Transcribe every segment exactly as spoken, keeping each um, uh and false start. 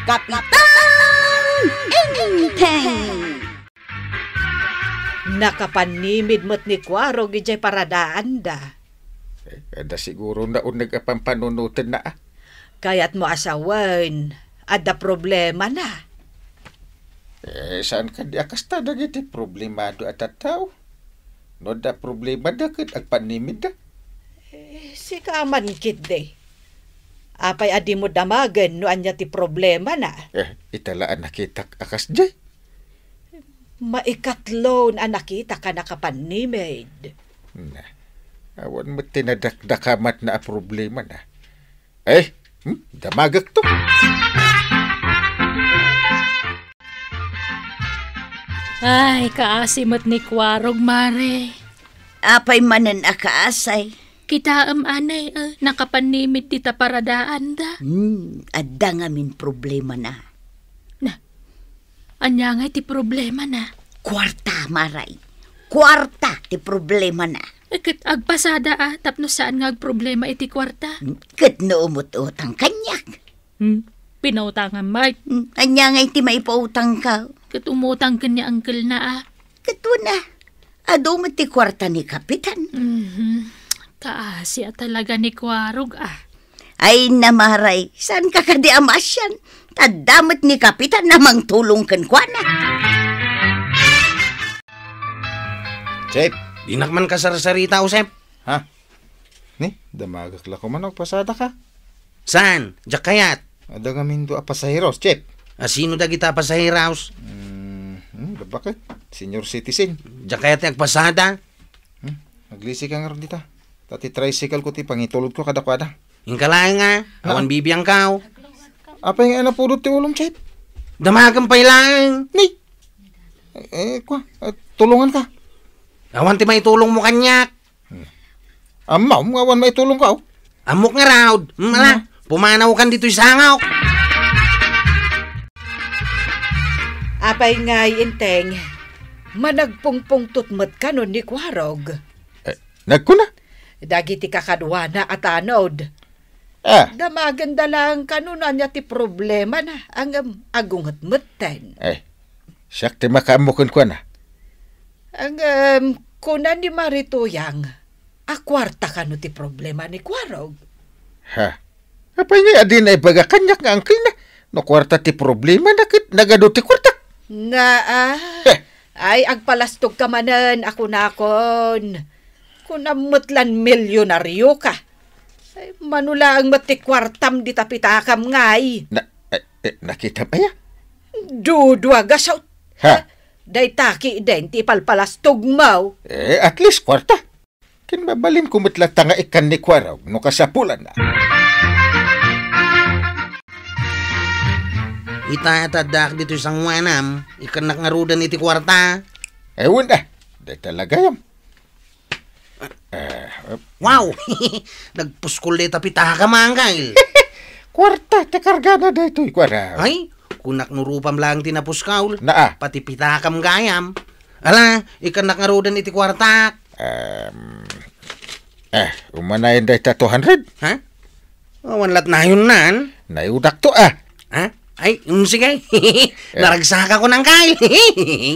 Kapitan Enteng! Nakapannimid met ni Kuarog idiay paradaanda. Eh, adda siguro nauneg a pampanunotenna, a. Kayatmo a sawen, adda problemana. Eh, saan kadi a kasta dagiti problemado a tattao? No adda problemada ket agpannimidda. Eh, sika man ketdi. Apay a dimo damagen no ania ti problemana? Eh, ita la a nakitak a kasdiay. Maikatlon a nakitak a nakapannimid. Na, awan met ti nadakdakamatna a problemana. Eh, hmm? Damagekto. Ay, kaasi met ni Kuarog, Mare. Apay manen a kaasi? Kitaem, anay, eh, nakapannimid dita paradaanda. Hmm, adda ngamin problemana. Na, ania ngay ti problemana? Kuarta, Mare. Kuarta ti problemana. Eh, ket agpasada a, tapno saan nga agproblema iti kuarta. Hmm, ket no umut-utang kaniak. Hmm? Pinautangam met. Hmm, ania ngay ti maipautangko? Ket umutang ken ni uncle-na a. Ket wen a, adu met ti kuarta ni Kapitan. Mhm. Kaasi a talaga ni Kuarog a. Ay, na, Mare, saanka kadi a maasian? Ta adda met ni Kapitan a mangtulong kenkuana. Chef! Dinak man kasarsarita, Josep. Ha? Ni, damagek la koma no agpasadaka. Saan? Diak kayat. Adda ngamin dua a pasaheros, Chef. A, sino dagita a pasaheros? Hmm, hmm, da, bakit? Senior citizen. Diak kayat ti agpasada. Hmm, aglisi ka ngarud dita. Ta ti tricycle ko ti pangitulodko kadakuada. Inka laeng a, awan bibiangkaw. Apay nga napudot ti ulom, Chef? Damagem pay laeng. Ni? Eh, eh, kwa, eh, tulunganka. Awan ti maitulongmo kaniak. Hmm. Ammom nga awan maitulongko. Ammok ngarud. Hmm, ala, hmm, pumanawkan ditoy sangok. Apay ngay, Enteng, managpungpungtot met kano ni Kuarog? Eh, nagkuna? Dagiti kakaduana a tanod. Ah. Damagenda laeng kano no ania ti problemana, ngem agunget metten. Eh, siak ti makaammo kenkuana. Ngem, kuna ni Mare Tuyang a kuarta kano ti problema ni Kuarog? Ha? Apay nga a dina ibaga kaniak nga uncle-na? No kuarta ti problemana ket nagadu ti kuarta. Na, ah. Eh. Ay, agpalastogka manen a kunakon. Kunam met lan milyonarioka. Ay, mano laeng met ti kuartam dita pitakam ngay. Na, eh, eh, nakitam aya? Dudua gasut. Ha? Dayta ketdin ti ipalpalastogmo. Eh, at least kuarta. Ken mabalinko met latta nga ikkan ni Kuarog no kasapulanna. Ita, ta addaak ditoy sangoanam, ikkannak ngaruden iti kuarta. Ewan, ah. Dayta la gayam. Eh, eh. Wow! Nagpuskol dayta pitakam, uncle. Kuarta ti kargana daytoy, Kuarog. Ay, kunak no rupam laeng ti napuskol. Naa. Pati pitakam gayam. Ala, ikkannak ngaruden iti kuartak. Em, eh, umanayen dayta two hundred? Ha? Awan lat nayonnan. Nayodakto, ah. Ha? Ay, mm, sige. Eh. Naragsakakon, uncle.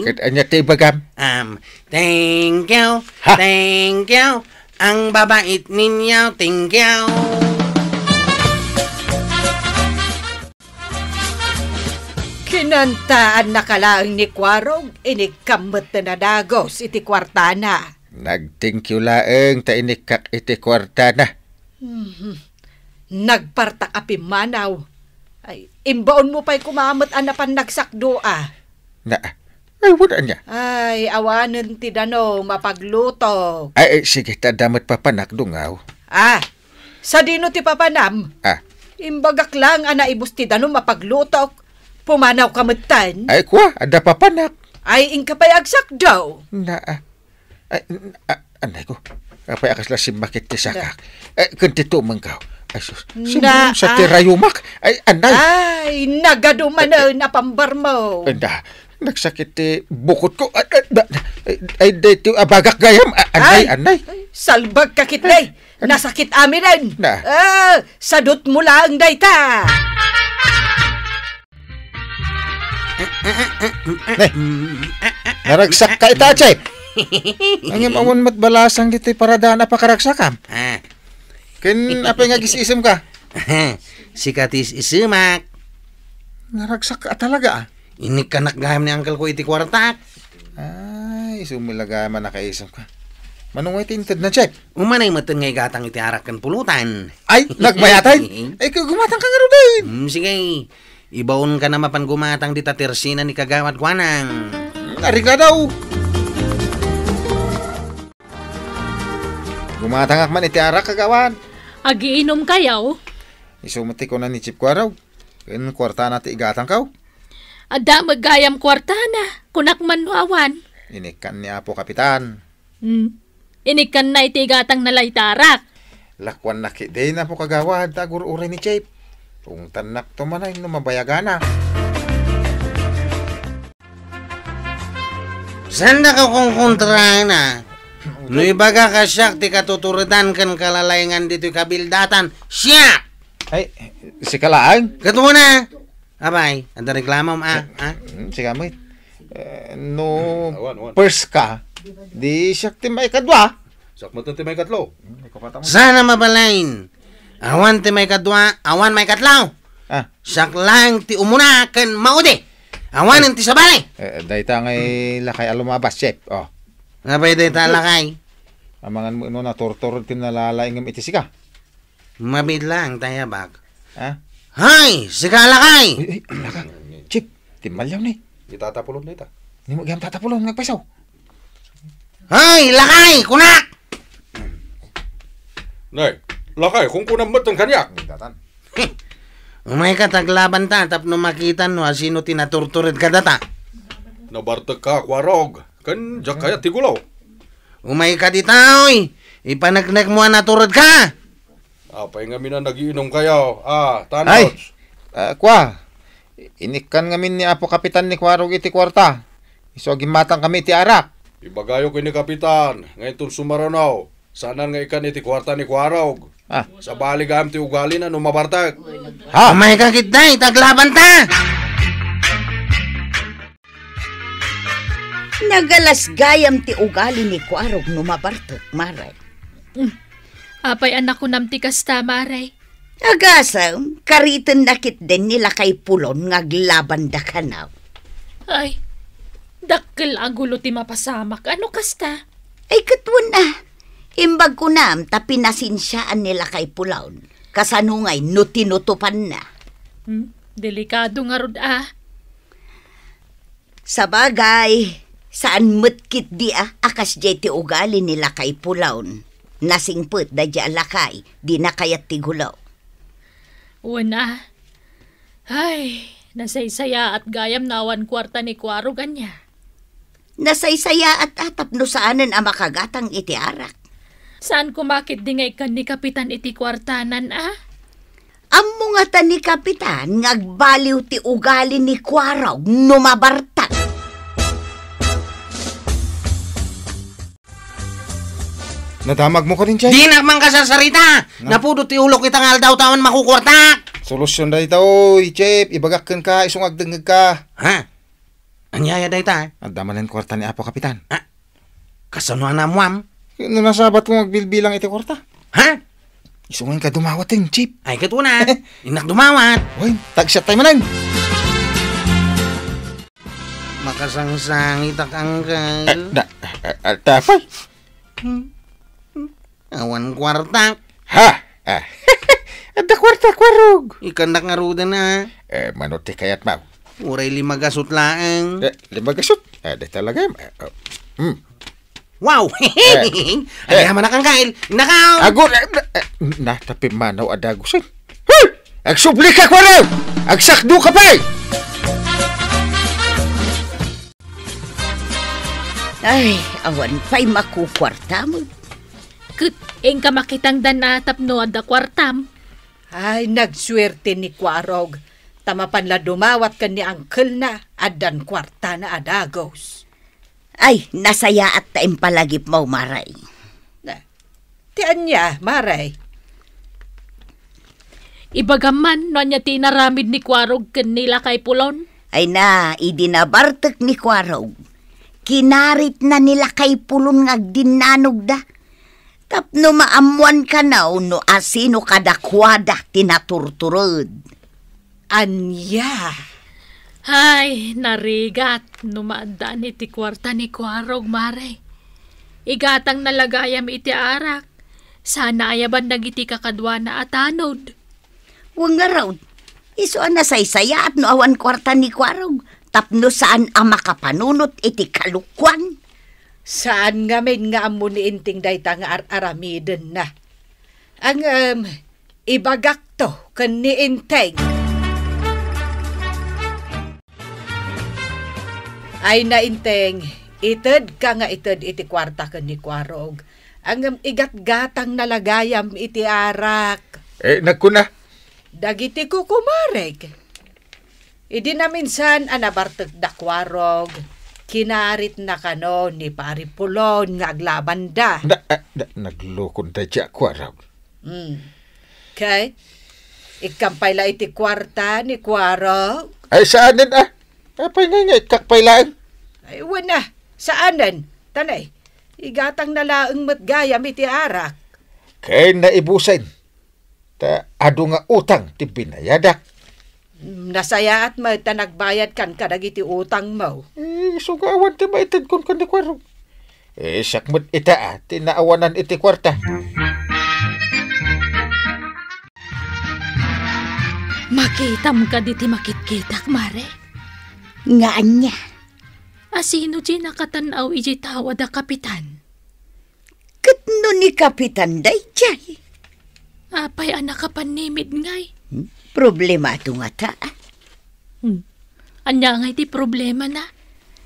Ket ania ti ibagam? Um, thank you. Ha? Thank you. Ang babait ninyo, thank you. Kinantaannaka laeng ni Kuarog, inikkam met ti nadagus iti kuartana. Nag-thank you laeng ta inikkak iti kuartana. Mhm. Nagpartak a pimmanaw. Ay, imbaonmo pay koma met a napan nagsakdo a. Na, ay, wala niya. Ay, awanen ti danum a paglutok. Ay, ay, sige, ta adda met papanak, dungaw. Ah, sadino ti papanam? Ah. Imbagak laeng a naibus ti danum a paglutok. Pumanawka metten? Ay, kwa, adda papanak. Ay, inka pay agsakdo. Na, ah. Ay, n-, a-, anay ko. Apay a kasla simmakit ti sakak. Eh, ken ti tumengko. Ay, sus. Na, simrumsa ti ah. Rayumak. Ay, anay. Ay, nagadu manen a pambarmo. Ay, na, nagsakit ti bukod ko. Ay, ay, na, ay, ay, day ti abagak gayam. A-, anay, Ay, anay. Salbag ka kit, day. Ay, ay. Nasakit aminen. Na. Ah, sadutmo laeng dayta. Ne, naragsakka ita, Chep. Ngem awan met balasang ditoy paradaan a pakaragsakam. Ah. Ken apay nga agis-isemka? Sika ti is-isemak. Naragsakka talaga, ah. Inikkanak gayam ni uncle ko iti kuartak. Ay, isu met la gayam a nakaisemka. Mano ngay ti intedna, Chep? Umanay metten nga igatang iti arak ken pulutan. Ay, nagbayatan? Ay, ket gumatangka ngaruden. Hmm, sige. Ibaonka na mapan gumatang dita tersina ni Kagawad Kuanang. Arigla daw. Gumatangak man iti arak, Kagawad. Agiinumkayo? Isu met ti kuna ni Chep Kuarog. Ken kuartana ti igatangkaw. Adda met gayam kuartana, kunak man no awan. Inikkan ni Apo Kapitan. Hmm. Inikkanna iti igatangna la iti arak. Lakuanna ketdi, Apo Kagawad, ta agur-uray ni Chep. Ungtannakto manen no mabayagana. Saanda ka konkontraen a? No ibagak a siak ti katuturedan ken kalalaingan ditoy kabildatan, siak! Ay, sika laeng? Katuana! Apay, adda reklamom, a? A? Hmm, sika met. Eh, no Awan, awan. First ka, di siak ti maikadua. Siak met ti maikatlo. Saan a mabalin? Awan ti maikadua, awan maikatlo. Ah. Siak laeng ti umuna ken maudi. Awanen ti sabali. Eh, dayta ngay lakay a lumabas, Chef. Oh. Apay dayta lakay? Amangan mo no naturtured ti nalalaingem iti sika. Mabiit laeng ta yabak. Ha? Hay, sika lakay! Uy, uy, laka. Chef, timmaliaw ni. Itatapulon dayta. Ni mo gayam tatapulon, nagpaisaw. Hay, lakay, kunak! Nay, lakay, kunkunam met kaniak. Datan. Umayka ta aglabanta tapno makitam no asino ti naturtured kadata. Nabartekka, Kuarog. Ken diak kayat ti gulo. Umayka ditoy! Ipaneknekmo a naturedka! Apay ngamin a nagiinumkayo? Ah, Ay! Tanoch. Ah, kua, inikkan ngamin ni Apo Kapitan ni Kuarog iti kuarta. Isu a gimmatangkami iti arak. Ibagayo ken ni Kapitan nga inton sumaruno, saanan nga ikkan iti kuarta ni Kuarog. Ah. Sabali gayam ti ugalina no mabartek. Ha? Umayka ketdi, ta aglabanta! Nagalas gayam ti ugali ni Kuarog no mabartek, Mare. Mm. Apay a nakunam ti kasta, Mare? Agasem, karitenna ketdin ni Lakay Pulon nga aglabanda kano. Ay, dakkel a gulo ti mapasamak. Ano kasta? Ay, ket wen a. Imbag kunam ta pinasensiaan ni Lakay Pulon. Kasano ngay no tinutopanna? Hmm, delikado ngarud a. Sabagay, saan met ketdi a, a kasdiay ti ugali ni Lakay Pulon. Nasingpet daydiay a lakay, dina kayat ti gulo. Wen a. Ay, nasaysayaat gayam no awan kuarta ni Kuarog ania. Nasaysayaat a tapno saanen a makagatang iti arak. Saan koma ketdi nga ikkan ni Kapitan iti kuartanan a? Ammo ngata ni Kapitan nga agbaliw ti ugali ni Kuarog no mabartek. Nadamagmo kadin, Chay? Dinak man kasarsarita! Na? Napudot ti ulok ita nga aldaw ta awan makukuartak! Solusyon dayta, oy, Chef. Ibagak kenka, isu nga agdengngegka. Ha? Ania aya dayta? Adda manen kuarta ni Apo Kapitan. Ah, kasano a naammuam? No nasabatko nga agbilbilang iti kuarta. Ha? Isu nga inka dumawaten, Chef. Ay, ket una. Innak dumawat. Oy, tagsiattay manen. Makasangsangitak, Uncle. Eh, na, eh, eh, tapos? Hmm. Awan kuarta. Ha? Ah. Adda kuarta, Kuarog. Ikannak ngaruden a. Eh, mano ti kayatmo? Uray lima gasut laeng. Eh, lima gasut? Ah, di talaga. Eh, oh. Hmm. Wow! Eh. Ay, eh. Aman na kang kail. Nakaw! Ago, eh, eh, na, tapi manaw a dagusen. Huh! Agsublika, Kuarog! Agsakdo ka pay! Ay, awan pay makukuartam. Ket, inka makitangdan a tapno adda kuartam. Ay, nagsuerte ni Kuarog, ta mapan la dumawat ken ni angkelna, addan kuartana a dagus. Ay, nasayaat ta impalagipmo, Mare. Na, ti ania, Mare? Ibagam man no ania ti inaramid ni Kuarog ken ni Lakay Pulon? Ay na, idi nabartek ni Kuarog, kinaritna ni Lakay Pulon nga agdinnanogda. Tapno maammoan kano no asino kadakuada ti naturtured. Ania? Ay, narigat no maaddaan iti kuarta ni Kuarog, Mare. Igatangna la gayam iti arak. Sana ayaban dagiti kakaduana a tanod. Wen ngarud, isu a nasaysayaat no awan kuarta ni Kuarog tapno saan a makapanunot iti kalokuan. Saan ngamin nga ammo ni Enteng dayta nga ar-aramidenna. Ngem, ibagakto ken ni Enteng. Ay na, Enteng, itedka nga ited iti kuarta ken ni Kuarog. Ngem igatgatangna la gayam iti arak. Eh, nagkuna? Dagiti kukumarek. Idi naminsan a nabartekda Kuarog, kinaritna kano ni Pari Pulon nga aglabanda. Na, ah, na, naglukon daydi a Kuarog. Hmm. Ket, ikkan pay la iti kuarta ni Kuarog? Ay, saanen, ah. Apay ngay nga ikkak pay laeng? Ay, wen a, saanen. Tanay, igatangna laeng met gayam iti arak. Ken naibusen. Ta adu nga utang ti binayadak. Nasayaat met ta nagbayadkan kadagiti utangmo. Eh, isu nga awan ti maitedkon ken ni Kuarog. Eh, siak met ita a ti naawanan iti kuarta. Makitam kadi ti makitkitak, Mare? Nga ania? Asino ti nakatan-aw iti tawad a kapitan? Ket no ni Kapitan daydiay? Apay a nakapannimid ngay? Hmm? Problema to ngata, ah. Hmm. Ania ngay ti problemana?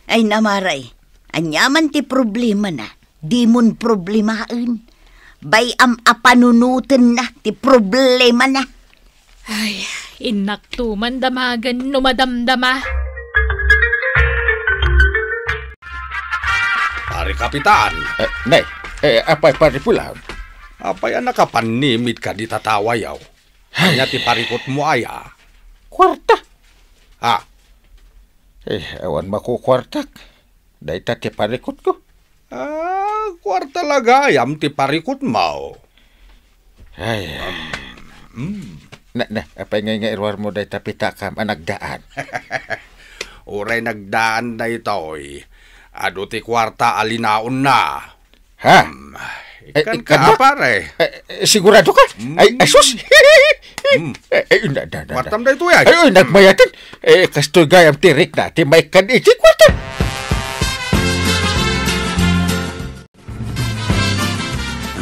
Ay, Mare, ania man ti problemana, dimon problemaen. Bay-am a panunotenna ti problemana. Ay, innak to man damagen no madamdama. Pari Kapitan. Eh, nay, eh, apay, Pari Pulon? Apay a nakapannimid kadi tatawayyo? Ay. Ania ti parikutmo aya? Kuarta. Ah. Eh, awan makukuartak. Dayta ti parikutko. Ah, kuarta la gayam ti parikutmo. Ay. Um, mm. Na, na, apay ngay nga iruarmo dayta pitakam a nagdaan? Uray nagdaan daytoy, adu ti kuarta a linaonna. Ha? Hmm, eh, ikkan ikkan ka, ba? Pare. Eh, eh, sigurado ka? Mm. Ay, ay, sus! Mm. Eh, eh, na, na, na, na. Kuartam daytoy, ay. Ay, ay, nagmayaten. Eh, kastoy gayam ti rikna ti maikkan iti kuarta.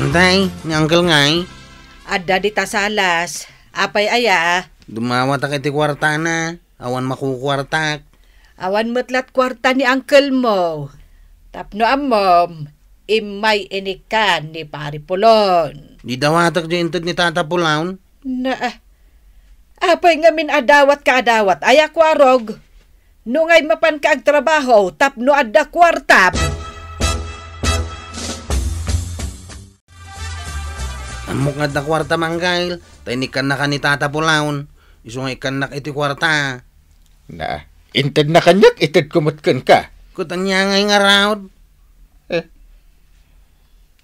Anday, ni Uncle ngay? Adda dita salas. Apay aya? Dumawatak iti kuartana. Awan makukuartak. Awan met lat kuarta ni uncle mo. Tapno ammom, immay inikkan ni Pari Pulon. Di dawatak di inted ni Tata Pulon? Na, ah. Apay ngamin a dawat ka a dawat? Ay, a Kuarog. No ngay mapan ka agtrabaho, tapno adda kuarta. Ammok nga adda kuarta, Manggail, ta inikkannaka ni Tata Pulon. Isu nga ikkannak iti kuarta. Na, intedna kaniak, itedko met kenka. Ket ania ngay ngarud? Eh.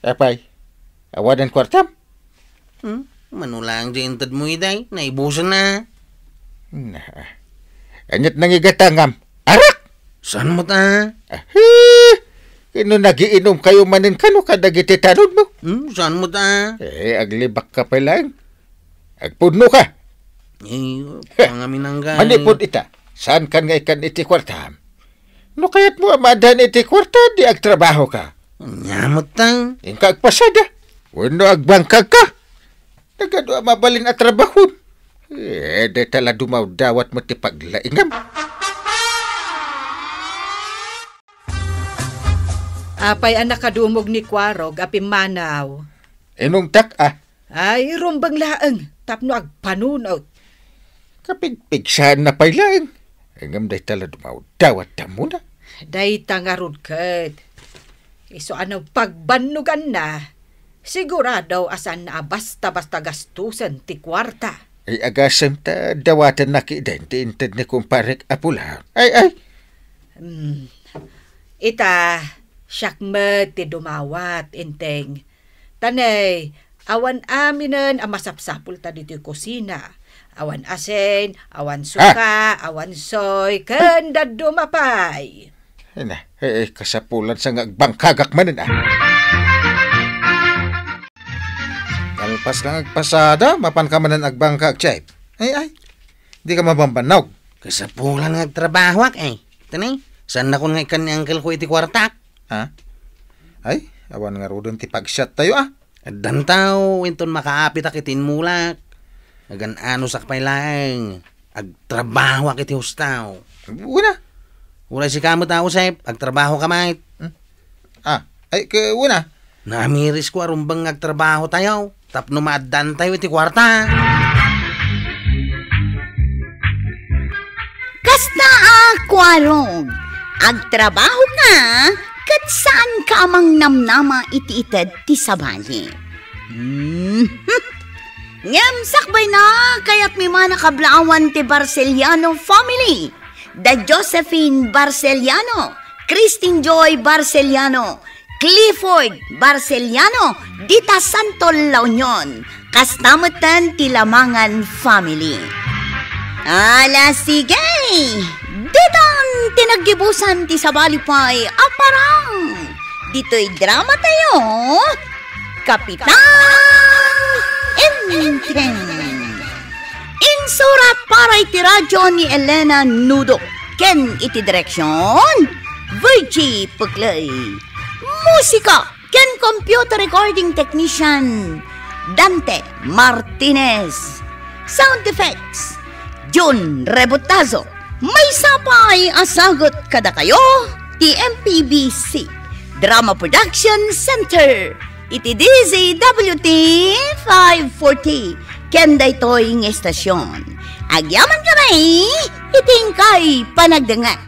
Apay, awanen kuartam? Hmm? Mano laeng di intedmo idiay, naibusen na. Na, aniat nangigatangam? Arak! Saan met a? Ah, eh, no nagiinumkayo manen kano kadagiti tanodmo? Hmm, saan met a? Eh, aglibakka pay laeng. Agpudnoka. Eh, pangaminanggay. Manipud ita, saankan nga ikkan iti kuartam? No kayatmo a maaddaan iti kuarta, di agtrabahoka. Ania met a? Inka agpasada. Wenno agbangkagka. Nagadu a mabalin a trabahom. Eh, dayta la dumawdawat met ti paglaingam. Apay a nakadumog ni Kuarog a pimmanaw? Inungtak a. Ay, rumbeng laeng tapno agpanunot. Kapigpigsaanna pay laeng. Ngem dayta la dumawdawat ammona. Dayta ngarud ket. Isu a no pagbannoganna, sigurado a saanna a basta-basta gastusen ti kuarta. Ay, agasem ta dawatennak iden ti inted ni kumparek a pula. Ay, ay! Hmm. Ita, siak met ti dumawat, Enteng. Ta ne, awan aminen a masapsapulta ditoy kusina. Awan asin, awan suka, awan soy, ken dadduma pay. Ay na, eh, eh, kasapulan sa nga agbangkagak manen, ah. Kalpas lang agpasada, mapan ka manen agbangkag, Chef. Ay, ay, di ka mabambannog. Kasapulan nga agtrabahoak, eh. Tani, saan nakon nga ikkan ni uncle ko iti kuartak? Ha? Ay, awan ngaruden ti pagsiat tayo, ah. Addan tao, inton makaapitak iti inmulak. Agan-anusak pay laeng. Agtrabahoak iti hustaw. Una. Uray sika met a, Josep, agtrabaho ka met. Hmm? Ah, ay, ke, una. Namirisko a rumbeng nga agtrabaho tayo, tapno maaddan tayo iti kuarta. Kasta a kuarog, agtrabaho ka, ket saan ka a mangnamnama iti ited ti sabali. Mhm. Ngem sakbayna, kayatmi man a kablawan ti Barcellano family. Da Josephine Barcellano, Christine Joy Barcellano, Clifford Barcellano, dita Santo La Union. Kasta metten ti Lamangan family. Ala, sige! Ditan ti naggibusan ti sabali pay a parang. Ditoy drama tayo, Kapitan Enteng. Insurat para iti radyo ni Elena Nudo ken iti direksyon, Virgie Puclay. Musika ken computer recording technician, Dante Martinez. Sound effects, Jun Rebotazo. Maysa pay a sagut kadakayo ti M P B C Drama Production Center iti D Z W T five forty ken daytoy nga estasyon. Agyaman kami iti inkay panagdengngeg.